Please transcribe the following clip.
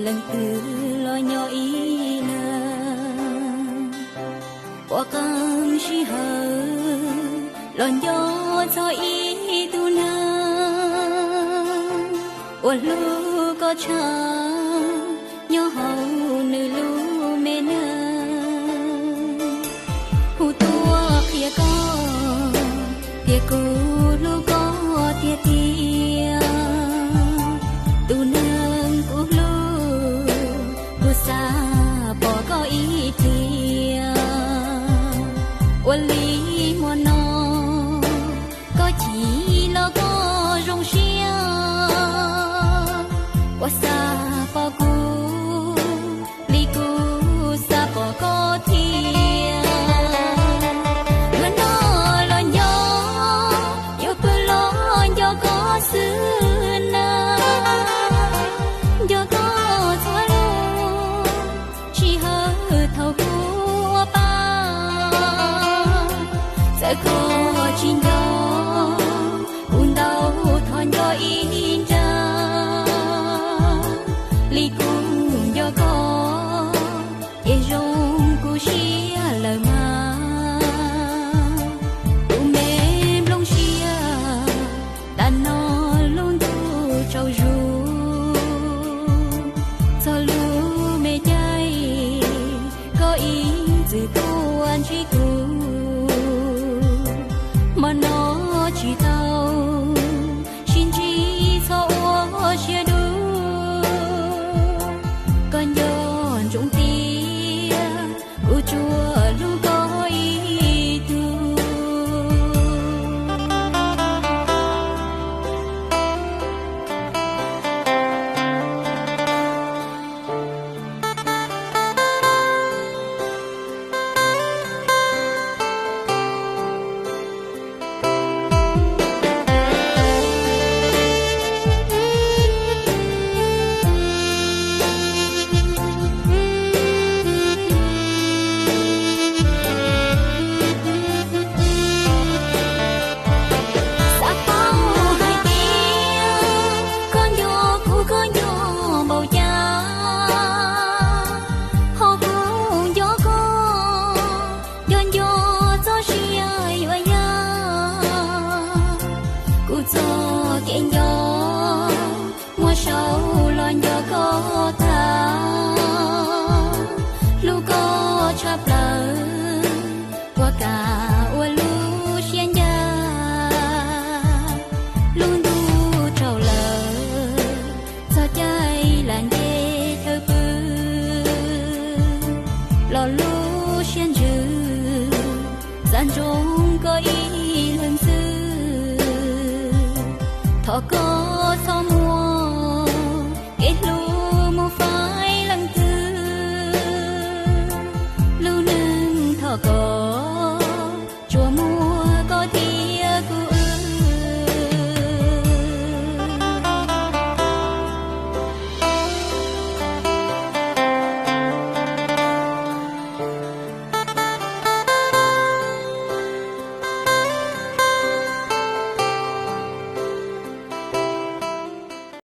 leej twg los nyob ib leeg. Puas qee sij hawm los nco txog ib tug neeg uas hlub koj tshaj nyob hauv nws lub me neej. Hu tuaj qhia koj tias kuv hlub koj tiag tiag. Tus neeg kuv hlub, kuv xav pom koj ib pliag. Ua li hmo no koj chim los koj zoo siab, ua xav pom kuv li kuv xav pom koj thiab. Yuav noj los nco, yuav pw los nco koj xwb na. Nco koj txhua lub sij hawm thaum kuv ua pa. Txawm koj tsis nco kuv ntau, thov nco ib nra li kuv nco koj, ces zoo kuv siab lawm mas. Tus me nplooj siab, tam no lub ntuj tsaus zus, txog lub me caij koj ib txwm tuaj ntsib kuv. Hmo no tsis tau sib ntsib txhob ua siab dub, koj nco ntsoov tias kuv tsuas hlub koj ib tug. Xav paub hais tias koj nco kuv, koj nco npaum cas, ho kuv nco koj, nco nco txoj sia yuav yog kuv txoj kev nco. Muaj saum los nco koj tag, hlub koj tshaj plaws, puas kam ua lub siab ncaj. Lub ntuj tsaus lawm, txog caij lam nce chaw pw, los lub siab ntsws xav ntsoov koj ib leeg xwb. Thov koj